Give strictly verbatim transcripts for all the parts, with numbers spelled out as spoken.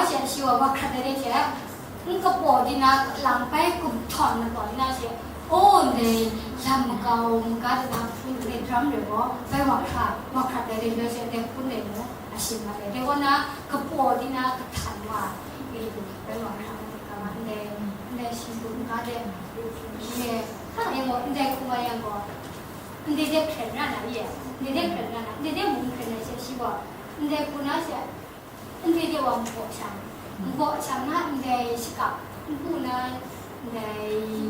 She shi wa, wa hkrat ai de she, n kapaw di na, lang bai gumhtawn na taw di na she, o, ndai lam makau maga de na hpun de dram re gaw, bai wa hkra, wa hkrat ai de, ndai she, ndai hpun de nu, a shim mat ai. Dai wa na, kapaw di na, kahtan wa, e, bai wa hkra, bai wa hkra, ndai, ndai shi hpun ga de, e, hta e gaw, ndai hku wa yang gaw, ndai de hkren ra na, ye, ndai de hkren ra na, ndai de mung hkren ai she, shi wa, ndai hku na she, Ndai de wa nkaw shang, nkaw shang na ndai shakap, npu na ndai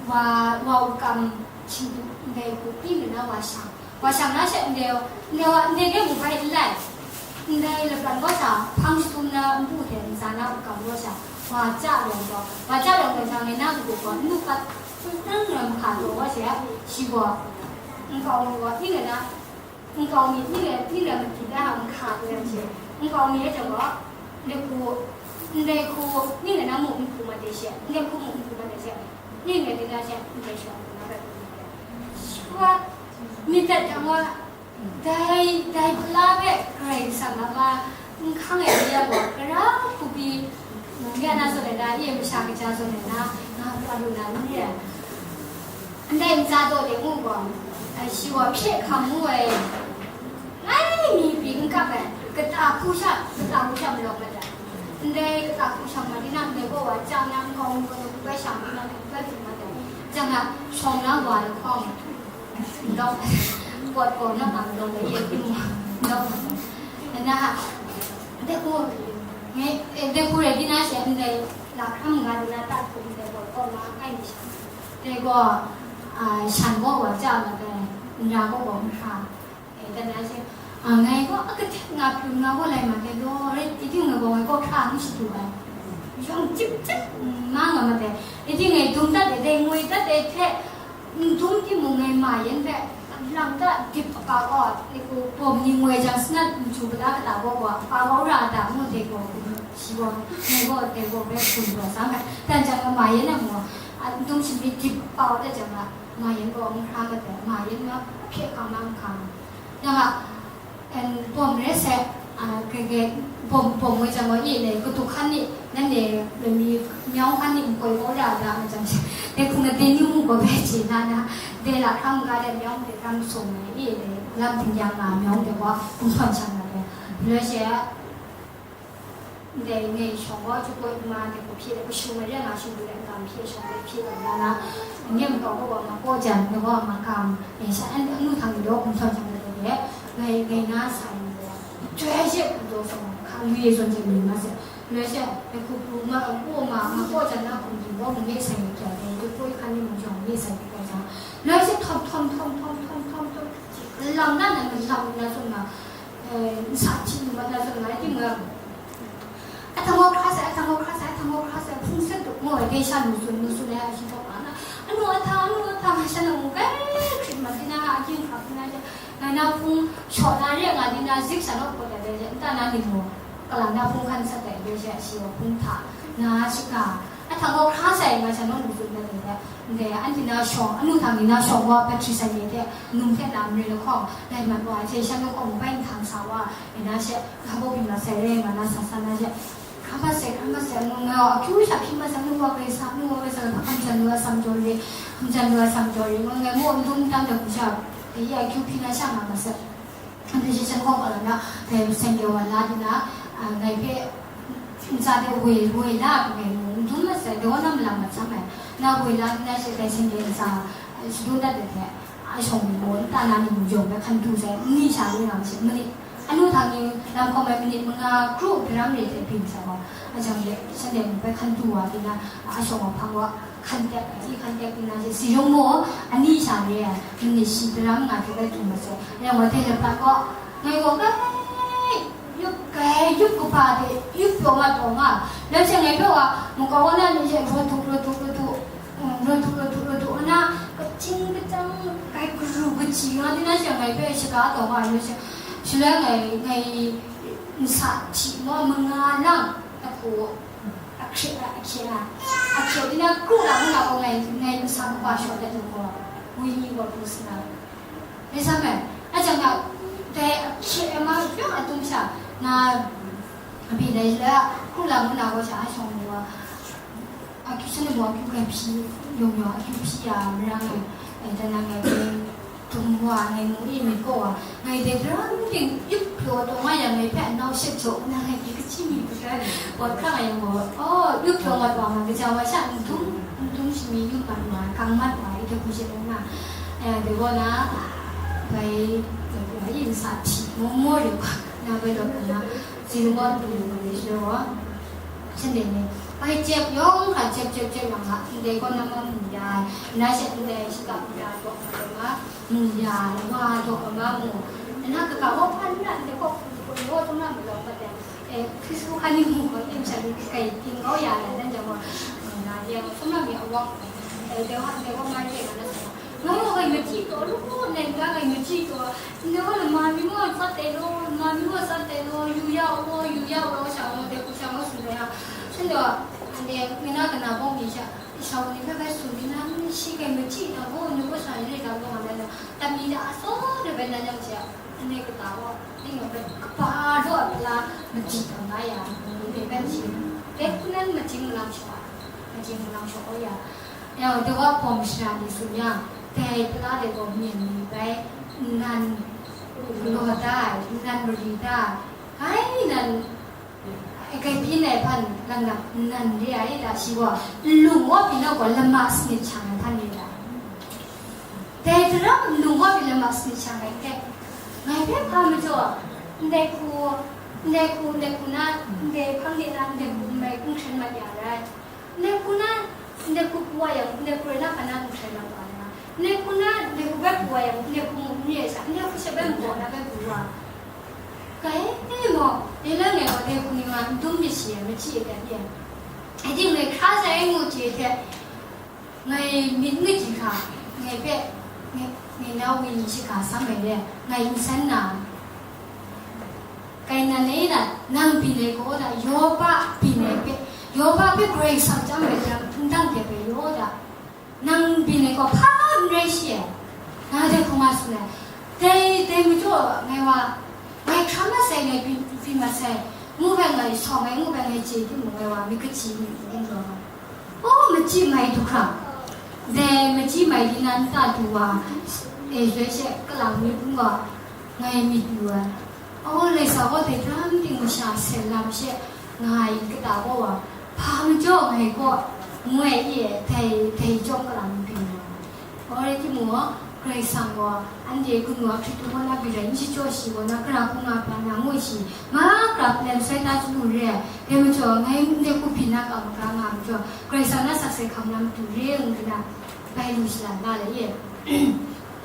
wa, wa ukam shingdu ndai hku pyi lu na wa shang, wa shang na she ndai, ndai wa, ndai de mu bai n lai, ndai lapran gaw sha, hpang shatum na npu hte ntsa na ukam gaw sha, wa ja lawng gaw, wa ja lawng gaw sha, ngai na kabu gaw, nnu pat, n, n ram hka taw wa she, shi gaw, nkau mi gaw, ning rai na, Nkau mi, ning rai, ning rai madi da hkam hka tu yang she, nkau mi e jang gaw, ndai hku, ndai hku, ning rai na mu n hku mat de she, ndai hku mu n hku mat de she, ning rai de na she, ndai shawng hku na bai hku mat de. Shi wa, myit dat jang wa, dai, dai hpala hpe Karai Kasang a ma, n hkang ai ni a gaw, gara hku pyi, ya na zawn ai na, ye masha kaja zawn ai na, nga hpa lu na ni re ai. Ndai ntsa taw de ngu gaw, ai, shi wa hpye hkam ngu ai, ngai mi pyi n kap ai, kata hku sha, kata hku sha malawng mat ai. Ndai kata hku sha ma di na, ndai gaw wa, chyang na, nkau mi gaw, hku bai shang di na, hku bai hpyi mat ai. Chyang na, shawng na wa lahkawng, ndawk, pawt gaw na ma malawng ai, ye hpyi mu, ndawk mat ai. Na, ndai hku, ngai, eh, ndai hku rai di na she, ndai lahkam nga di na, tat hku ndai gaw, gaw na, ai mi sha. Dai gaw, a, shan gaw wa ja mat ai, nra gaw wa mahkra, e, dan ai she, a, ngai gaw, a, katek nga hpyi nga gaw lai mat ai law, rai timung ngai gaw, ngai gaw hkra n shadu ai. Yawng chyip chyip, mm, ma nga mat ai. Rai timung ngai dum dat ai, dai ngoi dat ai hte, n dum timung ngai ma yan hpe, lam da dip a pa gaw, e, bawm ni ngoi jang sanat n chyu kata kata gaw gaw, a pa gaw ra da ngu dai gaw, shi gaw, ngai gaw dai gaw bai hkum daw sa ai. Dan jang ma yan a mu, a, n dum shanhpyi dip a pa gaw dat jang a, Ma yan gaw n hkra mat ai, ma yan ma hpye hkang na n hkang. Nang a, em, bawm re sai, a, grai grai, bawm, bawm woi jang gaw, ye le, katu hkan ni, nanhte lami myawng hkan ni nkoi kau ra da, nga jang, dai hpung na dai ni mu gaw bai chye na, na, dai lahkang ga dai myawng dai tam sung ai, ye le, lam hping yang nga myawng dai gaw, gumhprawn shan mat ai. Loi she, Ndai ngai shawng gaw, chyu koi ma, ndai hku hpye ai, kashu ma re nga, shingdu ai n-ga hpye shawng gaw hpye ai na, n-yen makau gaw wa ma kaw jan, ngai gaw ma kam, ngai sha, an, anu htang ni daw hkum htawn htawn ai de, ngai, ngai na sa ai ni gaw, chyoi she hku daw sa ma, hka lu ye zawn hte lu ma se, lu ai she, ngai hku pru ma, ngu ma, ma kaw jan na hkum ting gaw, mu me sai ni kya, ngai chyu koi hkan ni mung shawng, mu me sai ni kya jan, lu ai she, htawm, htawm, htawm, lam na, na, lam na, tsun ma, Eh, nsa hti mat na zawn ngai timung, a htang gaw hkra sai, a htang gaw hkra sai, a htang gaw hkra sai, hpung sat duk ngu ai, dai sha nu tsun, nu tsun ai, a shi htaw na, anu a htang, anu a htang, sha na mu bai hkrit mat di na, a gying hkrak di na, ngai na hpung shaw na re nga di na, zik sha naw pawt ai dai, nta na ning mu, kalang na hpung hkan sat ai dai, shi a hpung hta, na shika, A htang gaw hkra sai nga sha naw lu tsun dat ai hte, ndai anhte na shawng, anu htang ni na shawng gaw Pahtri Sanye hte num hte na mare lahkawng, lai mat wa ai hte, sha naw gaw bai nhtang sa wa ai na she, hpa baw byin mat sai re ai nga na sa sa na she, hkra mat sai, hkra mat sai, anu nga gaw akyu sha hpyi mat sai, anu wa grai sa, anu wa grai sa, hpa kam jan lu a sam jaw re, kam jan lu a sam jaw re, ngu ngai mu n dum tam dat hku sha, dai akyu hpyi na sha nga mat sai. Anhte shi shan hkawng gaw na, dai seng de wa la di na, a, ngai hpe ntsa de woi, woi la ai hpe ngai mu, n dum masai, dai wa na malang mat sam ai. Na woi la di na, shi dai seng de ntsa, a, shadum dat ai hte, a shawng ni gaw, nta na ni mung yawng bai hkan du sai, nni sha ni nga ma shi, manit, anu htang ni lam hkawm ai manit manga kru daram re hte byin sa gaw, a jang de, shan de mung bai hkan du wa di na, a shawng wa hpang wa, Hkan tek, a hti hkan tek nna she, si yung mu, ani sha re ai, nni shi daram nga hte bai htum masai, yang wa dai laprat gaw, ngai gaw kai, yup kai, yup kaba hte, yup pyaw mat pyaw nga, nang she ngai hpe wa, makau wa na ni she, raw duk, raw duk, raw duk, mm, raw duk, raw duk, raw duk, nna, kaching kachang, kai karu kaji nga di na she, ngai hpe shaga taw nga ai, nang she, shaloi ngai, ngai, nsa hti maw, manga lang, ahku, Ahkye, ahkye, ahkye di na kru na ngu na gaw ngai, ngai nsa kaba shawng dat lu gaw, wenyi gaw pru sa na. Rai sa me, a jang na, dai ahkye ai ma, pyawng a tum sha, na, Abi dai la, hkung la ngu na gaw sha a shawng ni wa, akyu shan ni wa, akyu kai hpyi, yawng yawng akyu hpyi ya, marang ai, eh, dan na ngai bai, dum wa, ngai mu i myit kaw wa, ngai dai brang ting, yup pyaw taw nga yang ngai hpe anau shet jaw, na ngai bai kaji mi hpe, wa hkra nga yang gaw, oh, yup pyaw mat wa nga, kaja wa sha, n dum, n dum shami yup mat wa, kang mat wa, i hte hku shet nga, eh, dai gaw na, bai, bai, bai, yin sa hpyi, maw maw rai wa, na bai daw na, Zinwat lu lu ni shi wa, shanhte ni, bai jep yawng hkra jep jep jep yang a, ndai gaw na ma mu ya ai, na she ndai shaka mara jaw ma jaw ma, mu ya ai, wa jaw ma mu, na kaka wa hpan na ndai gaw hkun hkun gaw tawng na mu law mat ai, e, Hkristu hkan ni mu gaw, yin sha ni kai ting kau ya ai, nan jang gaw, mu na ye, tawng na mi a wang, e, ndai wa, ndai wa ma re na na sa. Ngai gaw ngai machyi taw, lu ngai n ga ngai machyi taw, ndai wa lama mi gaw tsat ai law, lama mi gaw tsat ai law, yu ya u law, yu ya u law, sha gaw, dai hku sha gaw tsun ai a. Shanhte gaw, anhte ngai na kana bawng ni sha, shawng ni hpe bai tsun di na, shi ngai machyi na gaw, ngai gaw sha ni rai da gaw nga na, tam mi da a saw de bai na yang she, anhte kata gaw, ning gaw bai kaba law ai pala machyi taw na ya, ni dai bai shi, dai hku nan machyi malang shaw ai, machyi malang shaw ai ya. Yang dai wa hpawm shara ni tsun yang, dai pala dai gaw myen ni bai, nnan galaw da ai, nnan mari da ai, ngai nan grai byin ai hpan, nang na nnan re ai da, shi gaw nlung wa pyi na gaw lama sanit shang ai hpan re ai. Dai hta ram nlung wa pyi lama sanit shang ai hte, ngai hpe hpa majaw, ndai hku, ndai hku, ndai hku na, ndai hpang de na, ndai hku n mai, n hkren mat ya rai. Ndai hku na, ndai hku pru wa yang, ndai hku rai na hpa na n hkrai na wa na. Ndai hku na, ndai hku bai pru wa yang, ndai hku mu n re ai sha, ndai hku she bai n baw na bai pru wa. Kai e maw, dai la ngai wa dai hku ni nga n dum myit shi ai, machyi ai dat e. Ai ting ngai hkra sai ngu chye hte, ngai myit n kaji hkra, ngai hpe, ngai, ngai na wini shika sam ai re, ngai n san na. Kainan e na, nang byin ai gaw da, Yoba byin ai hpe, Yoba hpe Karai Kasang chyam ai jang, ndang dep ai yaw da. Nang byin ai gaw hpa n rai shi ai. Nga dai hku nga tsun ai. Dai, dai majaw ngai wa, ngai hkra mat sai, ngai byin, byin mat sai, ngu hpe ngai sawng ai, ngu hpe ngai chye timung, ngai wa myit kaji myit n rawng ai. O, machyi mai du hkra, dai machyi mai di na nta du wa, e, shaloi she kalang myit n gaw, ngai myit yu ai. O, Lai sa gaw dai hkra ting masha sen lam she nga ai kata gaw wa, hpa majaw ngai gaw ngu ai e, dai, dai chyawm kalang myit byin wa. O, rai timung, Karai Kasang gaw, anhte kanu a hkritung wa na byin rai, n shachyaw shi gaw na, kara hkung nga hpa na ngu shi, mahkra lansoi ta chyalu re ai, dai majaw, ngai ndai hku byin na kau maga nga majaw, Karai Kasang na sakse hkam na matu re ngu na, bai lu shala na le ye.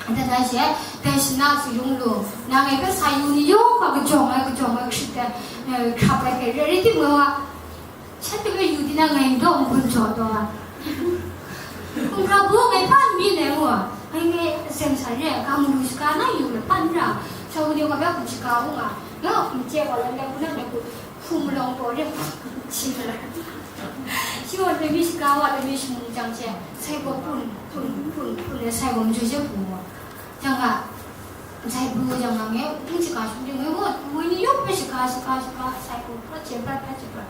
Dai na she, dai shana si lung lu, na ngai hpe sa yu ni yawng hpa kajawng ai, kajawng ai hkrit ai, eh, hkrap ai hpe, rai, rai timung wa, Shanhte hpe yu di na ngai n daw n gun jaw taw ai. Hkungga baw ngai hpa n myit ai ngu ai. Ngai, ngai azen sha re ai, ga malu shaga na yu ai, hpa n ra. Sha wa ni gaw hpe hkum shaga u nga, ya hkum chye wa, lai lai hku na ngai hku, hku malawng taw re, shi ai. Shi gaw lami shaga wa, lami shamu jang she, sai gaw hpun, hpun, hpun, hpun ai, sai gaw majaw she hpun wa. Jang ga, jai pru jang ga ngai, n shaga shung jang ngai, woi ni yawng hpe shaga, shaga, shaga, sai hku, hpa chye hpa, hpa chye hpa.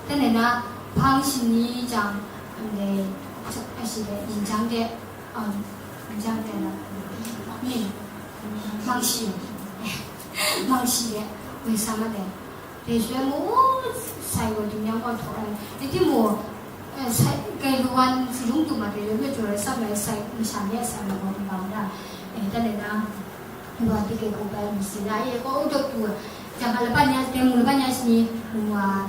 Tene na, hpang shani jang, ndai, a shi de, yin jang de, um, yin jang de na, ni, mang shi, mang shi de, woi sa ma de. Dai shaloi mung, sai gaw dingnyang gaw htaw ai. Rai timung, eh, sai, kai lu wan, si lung tu mat re, lung jaw rai sap ai, sai, masha ni a sai gaw dingba na, eh, dan le na, lu wan ti kai hku bai lu si na, eh, gaw u dawk tu, jang ga laban ya, teng mung laban ya shani, lung wa,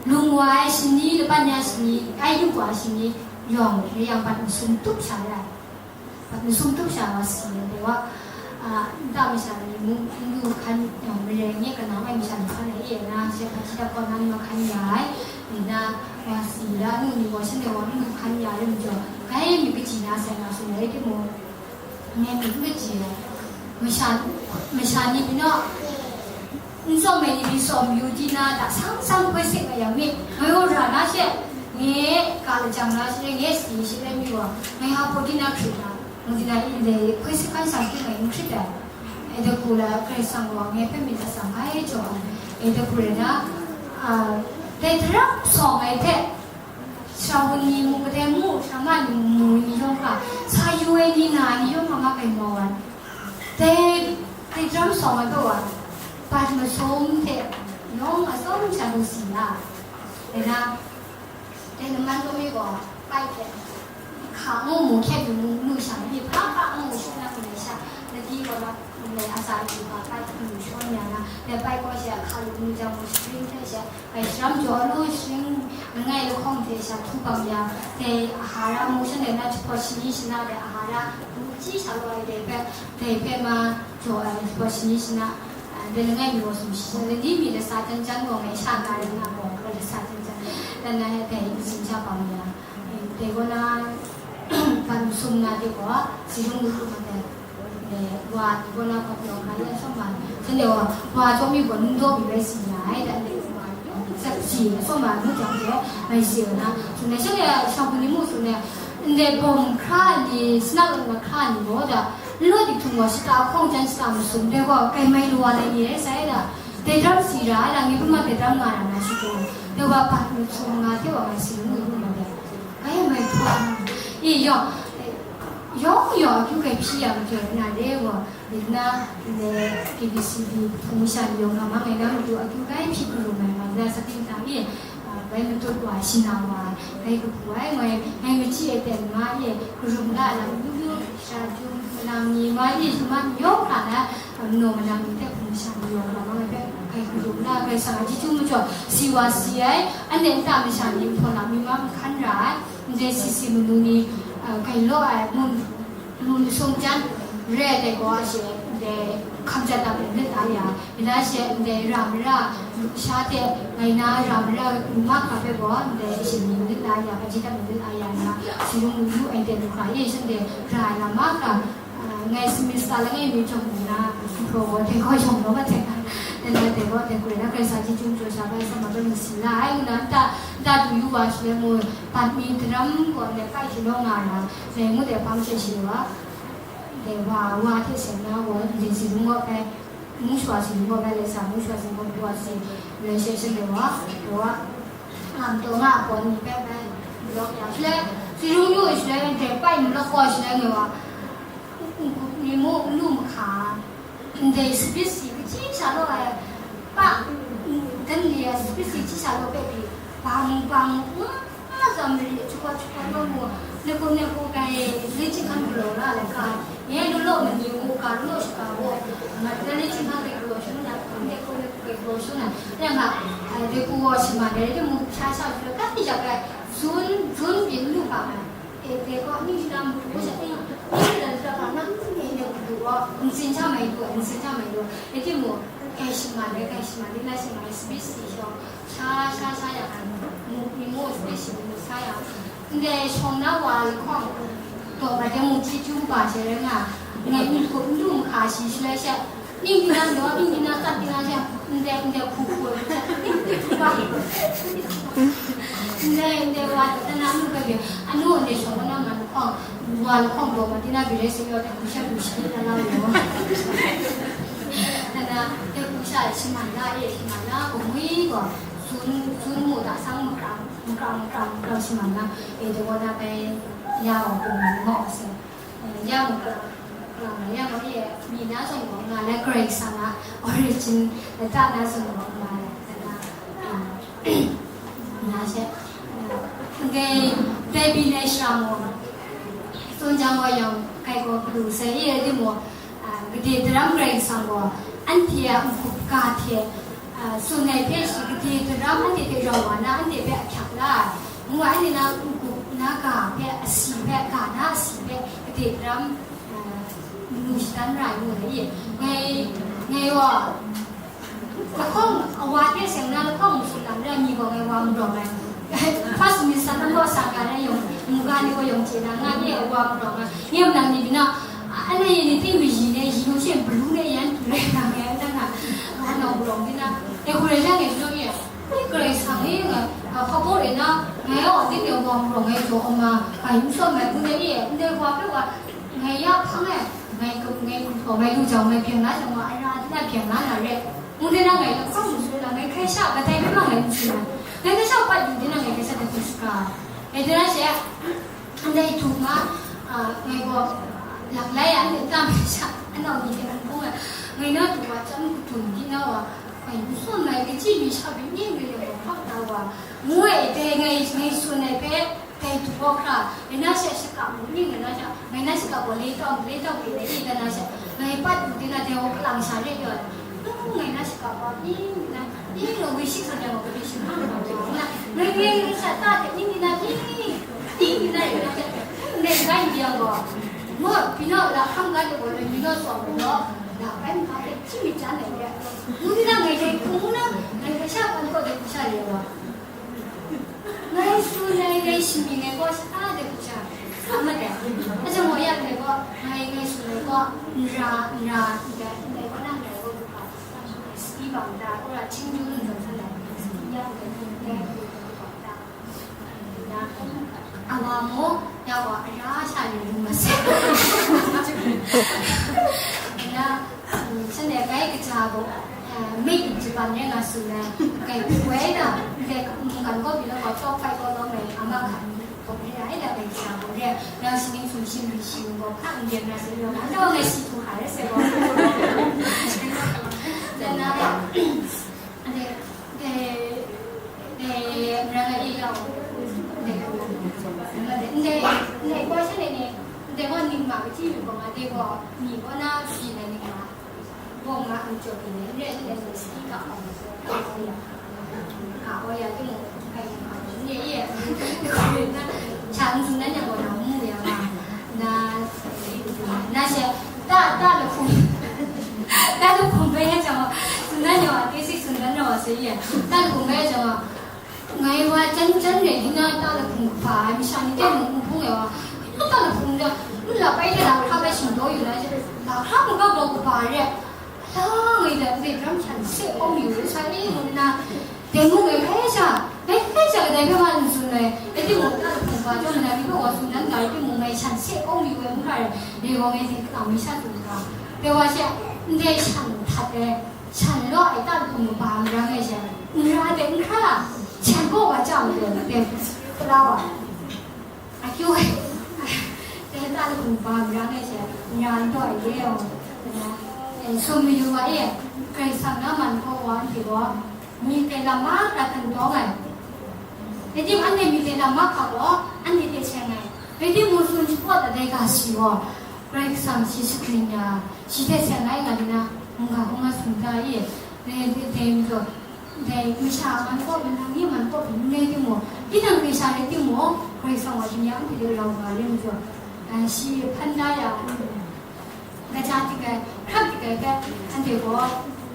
lung wa ai shani, laban ya shani, ai yu wa ai shani, yawng, re yang bat masum tup sha ai. Masum tup sha wa si ai, dai wa, a, nta masha ni mung, ndu hkan, a, mare nge kanang ai masha ni hkan ai e na, she hpaji dap gaw na ni wa hkan ya ai, ni na, wa si la, nu ni gaw shanhte gaw ndu hkan ya ai majaw, grai myit kaji na sai nga tsun ai timung, ngai myit n kaji ai. Masha, masha ni pyi naw, N tsawm ai ni pyi tsawm yu di na, hta sang sang hpoi sik mayam mi, ngai gaw ra na she, ngai ga lajang na she, ngai si shi rai mi gaw, ngai ha pawt di na hkrit na, ngu di na, ndai hpoi sik kan shang hkrit ngai n hkrit ai. E dai hku la, Karai Kasang gaw ngai hpe myit atsam bai jaw ai. E dai hku rai na, A, dai daram sawng ai hte, shawng ni mu, kadai mu, shama ni mu ni yawng hkra, sa yu ai ni na ni yawng hkra ma kai mau ai. Dai, dai daram sawng ai hpe wa, bat masum hte yawng atsawm sha lu si na, dai na, dai laman law mi gaw, bai hte, hka ngu mu hkyet yu mu, nu sha ni hpa hpa ngu mu shut na mu ni sha, ladi gaw na, mu ni a tsa yu hpa bai hku yu shawn ya na, dai bai gaw she hka yu mu jang mu sharin hte she, bai sharam jaw lu sharin langai lahkawng hte sha htu bang ya, dai a hara mu shan dai na jahpawt shani shana dai a hara, mu hti sha law ai dai hpe, dai hpe ma jaw ai jahpawt shani shana, a, dai langai mi gaw sumshi, ladi mi lasa jan jan gaw ngai sha na rai na gaw, lasa jan jan, dan na dai ntsin sha bang ya. Dai gaw na, ban sum na de gaw, si rung lu lu ma de. Dai wa ni gaw na hkawt yawng hkra yan shawng ma. Shanhte gaw, wa chyawm mi gaw nung daw mi rai si ya ai, dan dai wa yawng tsap si, shawng ma nu jang de, mai si na. Sum na shanhte shang hku ni mu sum na, ndai bawm hkra ni, snak lang na hkra ni gaw da, n law dik htung gaw, shata hkawng jan shata masum de gaw, kai mai lu wa lai ni rai sai da. Dai daram si ra ai, la ngai hpe ma dai daram nga ra na shi gaw, dai wa bat masum nga hte wa ngai si rung lu lu ma de. Ai mai hpaw, i yawng, yawng yawng akyu kai hpyi ya majaw na de gaw, myit na, le, K B C B hpung masha ni yawng nga ma ngai na matu akyu kai hpyi hkrum ai, ma na sa ting tang i, a, bai matut wa, shana wa, bai kabu ai, ngai, ngai machyi ai ten ma i, karum la lam yu yu, sha jum, manang ni ma i, shama ni yawng hkra na, Amno manang ni hte hpung masha ni yawng lam ai hpe, kai hkrum la, Karai Kasang a chyeju majaw, si wa si ai, anhte nta masha ni nhpaw na mi ma nhkan ra ai, ndai si si manu ni, a, kai law ai, mun, mun sum jan, re ai dai gaw a she, ndai hkam jat da lit la ya, ila she, ndai ra mara, sha hte, ngai na ra mara, ma hkra hpe gaw, ndai shi ni lit la ya, hpaji da lit la ya, na, si rung lu lu ai dai lu hkra, ye shanhte ra ai lam mahkra, A, ngai semester langai mi jawng nna, nhtawm gaw dai gaw yawng law mat ai, nna dai gaw dai gwi na Karai Kasang chyeju jaw sha bai, sama bai masi la ai, nna nta, nta du yu wa shi le mu, bat mi daram gaw ndai bai hti naw nga ra, dai ngut ai hpang she shi wa, dai wa, wa hte seng na gaw, ndai si lung gaw bai, mu shawa si lung gaw bai, lai sa mu shawa si gaw, wa si, rai she shen dai wa, wa, ngam taw nga gaw ni bai bai, lawk ya shi le, si lung yu shi le, dai bai mu lawk gaw shi le, ngai wa, N-, n-, n-, ni mu n lu mahka, ndai speech si kachyi sha law ai, pa, n-, dan li ai speech si kachyi sha law hpe pyi, bang, bang, n-, n-, tsam mali, chukwa, chukwa law mu, ne ko, ne ko, kai, le chyi hkan galaw la, la ka, nye lu law ma ni mu, ka lu law shaka gaw, ma, na le chyi hkan kai galaw shangun na, ne ko, ne ko, kai galaw shangun na, ya nga, ai, de ku gaw shi ma, de, de mu, sha, sha, sha, ka, ni ja kai, zun, zun, byin lu hpa ai. E, dai gaw, ning shi na matu sha, e, ning shi na lata hpa na, e, ne hku du gaw, ntsin hta mai du, ntsin hta mai du. E timung, kai shi ma ai, kai shi ma ai, na shi ma ai, speech si shawng, sha, sha, sha yang ai, mu, mi mu, speech si mu sa yang. Ndai shawng na wa lahkawng, taw ma de mu, chyeju kaba she rai nga, ngai n hku n lu mahka shi shaloi she, Ning di na naw, ning di na tsat di na she, ndai, ndai hku hku ai hku she, ning di hku ba. Ndai, ndai wa, na na anu hpe byin, anu ndai shawng na ma lahkawng, wa lahkawng gaw ma di na byin rai sa yaw, dai hku she hku shi na la yaw. Na na, dai hku sha shi man la, e shi man la, gaw ngwi gaw, sun, sun mu da sang makrang, makrang, makrang, makrang shi man la, e dai wa na bai ya wa hku man la sa. Ya mung, ya mung, e, mi na zawn gaw nga le, Karai Kasang a origin lata na zawn gaw nga le, lata, um, na she, uh, dai, dai byin ai shara mung, tsun jang gaw yawng, kai gaw pru sai, e, timung, uh, gade daram Karai Kasang gaw, anhte a n-gup ga hte, A, tsun ai hpe shi gade daram anhte hte rau wa na, anhte hpe ahkyak la ai. Ngu ai, anhte na n-gup na ga hpe, asi hpe, ga na asi hpe, gade daram, a, manu shadan ra ai ngu ai. Ngai, ngai wa, lahkawng, awa hte seng na lahkawng masum lam rai mi gaw ngai wa n rawng ai. First Minister na gaw sa ga na yawng, mungga ni gaw yawng chye na, nga nye wa n rawng ai. Nye mung ni bina, a, anhte ni hte mayi ne, yi nu she, balu ne yan tu rai na, ngai, nang a, nga nawng rawng bina. E hku rai yang e, shadaw e, e, Karai Kasang e, nga, a, hpa baw e na, ngai a, adik e wa n rawng ai jaw, a ma, hpa yu n shawm ai, ngu de e, ndai wa hpe wa, ngai ya hpang e, ngai, ngai, ngai lu jang, ngai byen la jang wa, a ra, a ra byen la na re. Ngu de na, ngai lahkawng masum lam, ngai hkrai Sha kadai hpe mang ngai n tsun ai. Ngai kasha pat yu tinang ngai kasha dat hkrum saga. Ngai tinang she, ndai du nga, a, ngai gaw lak lai a, ngai tam sha, anau ni hte an hpung ai. Ngai na du wa chyam kadun di na wa, ngai n tsun ai, kachyi mi sha byin ni ngai yawng gaw hkap na wa, ngu ai, dai ngai, ngai tsun ai hpe, dai du gaw hkra, ngai na sha shaka mu ni, ngai na sha, ngai na shaka gaw le tau, le tau, le le, ngai na sha, ngai pat yu tinang dai wa kalang sha re yaw ai. Nu, ngai na shaka gaw, ni, ni na, ni, ngai wi shi sa jang gaw, wi shi ma, ngai, ngai, ngai sha ta hte, ni, ni na, ni, ni, ni na, ni na, ni, ngai bai yang gaw, mo, pi na, la, hkam ga de gaw, le, ni na, so, gaw, la, bai, ma, de, chi mi jan ai de. Mu ni na, ngai, ngai, ku mu na, ngai, ngai sha, kan ko de, ku sha le wa. Ngai tsun ai, ngai shamin ai gaw, shata de hku sha, a ma de. Aja mo ya ngai gaw, ngai, ngai tsun ai gaw, n ra, n ra, n dai, n dai gaw, nang dai gaw, du hpa, sadi bang da, ko ra, Htingnu n zawn san dai, ya, n dai, n dai, n dai, n dai, n dai, a wa mo, ya wa, a ra sha yu lu ma sai. Ya, Shanhte bai kaja gaw, eh, mik japan re nga tsun ai, kai pyi woi na, ndai mungkan gaw pyi law gaw, top five gaw lawm ai, ama hkan gaw re ai, da bai kaja gaw re, nang sining sumshin ri shi gaw, hka n byen na se, yawng hkan gaw ngai si htu hka re se gaw. Dan na, ndai, ndai, ndai, mara nga e yau, ndai, ndai, ndai, ndai, gaw shanhte ni, ndai gaw ning ma kachyi yu gaw, nga dai gaw, ni gaw na, si na ning ma. Bawng nga n jaw pyi ni, n rai n rai, sadi ga hkawm ai, ga hkawm ya, ga hkawm ya, timung, ga hkawm ya, nye ye, sha n tsun dan yang gaw, na mu ya ma, na, na she, ta, ta lahpum, ta lahpum bai ya jang, tsun dan yang wa, tesi tsun dan yang wa, se ye, ta lahpum bai ya jang wa, Ngai wa jan jan re, hina ta lahpum kaba ai masha ni de mung n hpung ai wa, hina ta lahpum de, n la bai de, la hkra bai shingdaw yu na, la hkra mung ga gaw kaba re, la ngai de, ndai daram hkyan se awng yu re, sa e ngu nna, de mung ngai hkai sha, ngai hkai sha kadai hpe wa n tsun ai, rai timung, ta lahpum kaba chyawm na, ni hpe wa tsun dan ga rai timung, ngai hkyan se awng yu ai, n hkra re, dai gaw ngai hte kata mi sha tsun ga, dai wa she, ndai shan htat ai, Shan law ai ta lahpum kaba a marang e she, n ra de n hkra, shan gaw wa chyam de, de, pala wa. Akyu ai, de ta lahpum kaba a marang e she, n ra n taw ai de, eh, sum mayu wa e, Karai Kasang na man hkaw wa anhte gaw, myit dai lam mahkra htan tawng ai. Rai timung, anhte myit dai lam mahkra gaw, anhte hte seng ai. Rai timung, tsun shapraw dat ai ga shi gaw, Karai Kasang shi shagrin ya, shi hte seng ai nga di na, mungga hkrum nga tsun da i? Dai, dai, dai majaw, dai masha man kaw, manang ni man kaw, n rai timung, tinang hkrisha rai timung, Karai Kasang wa shi ni a anhte de rau ga rai majaw, ah, shi hpan da ya, kaja tik ai, hkrap tik ai hpe, anhte gaw,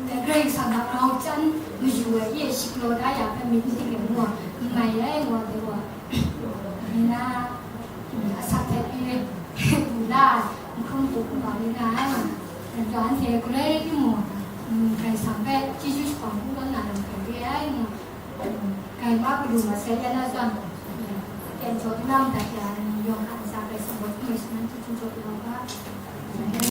dai Karai Kasang a grau chyan mayu ai, ye shi galaw da ya hpe myit n dik ai ngu, n mai ai ngu ai gaw, Nina, mm, asak hte pyi, nla, nhkrum hku hkrum ga ni na ai. Nta anhte galoi rai timung, mm, Karai Kasang hpe chyeju shakawn kungdawn na lam hkrai re ai, mm, mm, Karai ma galu masai ya na zawn, mm, ten jaw lam dat ya, mm, yawng hkan ntsa Karai Kasang gaw hkrum ai shaman chyeju jaw kau ga.